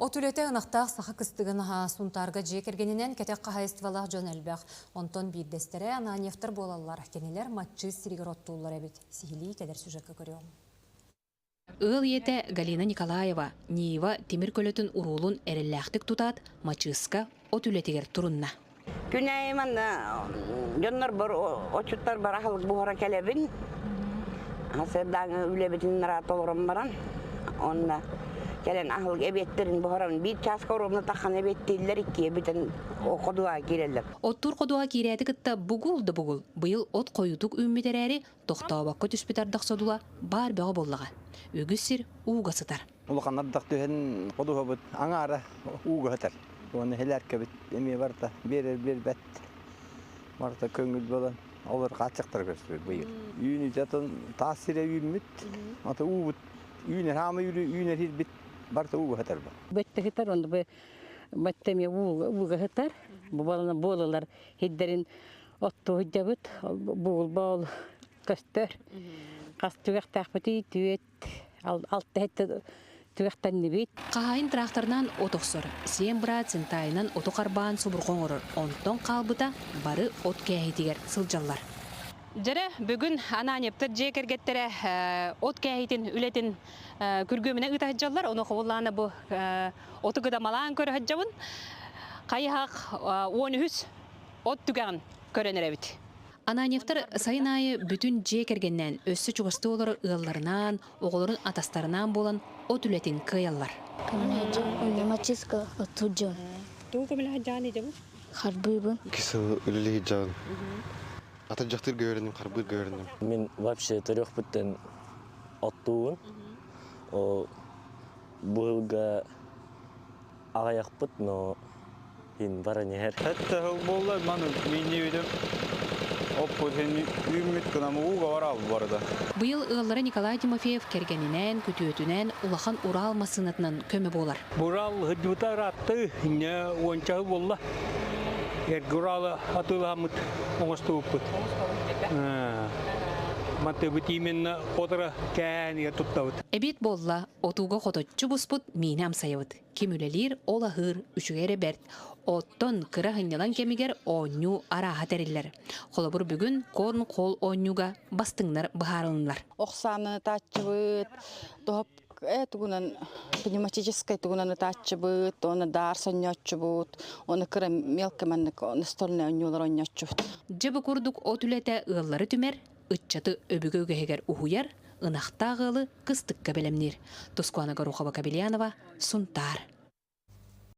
От үлэтэ ынахтаах саха кыстыгын аһа Сунтаарга дьиэ кэргэнинэн кэтэх хаһаайыстыбалаах дьон элбэх. Онтон биирдэстэрэ Ананьевтар буолаллар. Кинилэр Маччыыс сиригэр оттууллар эбит. Сиһилии кэлэр сюжекка көрүөҕүҥ. Ыал ийэтэ Галина Николаева Нива тимир көлөтүн уруулун эрэллээхтик тутаат, Мачыыска от үлэтигэр турунна. Күн аайы манна дьоннорбор отчуттарбар аһылык буһара кэлэбин. Сарсыардааҥы үлэбитин нараат олорон баран, онно кэлэн аһылык эбиэттэрин буһарабын. Биир чааска оруобуна таххан эбиэттииллэр, иккиэ бүтэн ходуһаҕа киирэллэр. Оттуур ходуһа киирээти кытта бугул да бугул. Быйыл от хойутук үүммүт эрээри, тохтообокко түспүт ардах содула баар бөҕө буоллаҕа. Үгүс сир ууга сытар. Улахан ардах түһэн ходуһабыт аҥаара ууга сытар. Уонна хилээркэбит эмиэ барыта биэрэр биэрбэт. Барыта көҥүл буолан олор хааччахтара көрсүбүт быйыл. Үүнүүтэ атын таас сирэ үүммүт. Ата уубут үүнэр хаама үүнэр ирбит барыта ууга сытар бу. Бөттө сытар, онно бу бөттө эмиэ ууга сытар. Бу буолалар хиддэрин оттуу сылдьабыт. Бугулба ол көстөр. Хас түгэхтээхпитий түөт алта түгэхтэннибит. Хаһаайын тракторынан от охсор, сиэн быраат сентайынан оту харбаан субурҕа оҥорор, онтон хаалбыта бары от кээһиитигэр сылдьаллар. Дьэрэ, бүгүн Ананьевтар дьиэ кэргэттэрэ от кээһиитин үлэтин күргүөмүнэ ыыта сылдьаллар. Ону хобуллаана бу оту кыдамалаан көрө сылдьабын. Хайыһах 13 от түгэҕин көрөн эрэбит. Ананьевтар сайын аайы бүтүн дьиэ кэргэнинээн өссө чугастыы олорор ыалларынаан, оҕолорун атастарынаан буолан от үлэтин кыайаллар. Пневматическа оттур Тугу көмөлөһө дьаан идебин? Харбыыбын. Кисыл үлэлиһи дьаан. Ата дьахтырга көрүнүм, харбыырга көрүнүм. Мин вообще төрүөхпүттэн оттуубун. Ол быһылга аҕыйахпыт, но иһин баран иһэр. Сэттэ сыл буолла, маны мииннибитим. Оппут иһин үүммүт гынан ууга бараал барда. Быйыл ыаллара Николай Тимофеев кэргэнинээн, күтүөтүнээн улахан Урал массыынатынан көмө буолар. Урал сылдьыбыта ыраатты, инньэ уончаһы буолла. Эргэ Уралы атыылааммыт оҥостубуппут. Мантыбыт именно отра кээнигэ туттабыт. Эбиэт буолла, отууга хоточчу буспут миинэ амсайабыт. Ким үлэлиир, ол аһыыр, үчүгэй эрэ бэрт. Оттон кыра сынньалаҥ кэмигэр оонньуу арааһа тэриллэр. Холобур, бүгүн корн-холл оонньууга бастыҥнар быһаарылыннылар. Ох саанан ытааччыбыт, тоһоп э тугунан пневматическай тугунан ытааччыбыт, оны даар сонньооччубут, оны кыра мелко маннык настольный оонньуулар оонньооччубут. Дьэ бу курдук от үлэтэ ыаллары түмэр, ыччаты өбүгэ үгэһигэр уһуйар, ынахтаах ыалы кыстыкка бэлэмниир. Тускуана Горохова-Кобельянова, Сунтаар.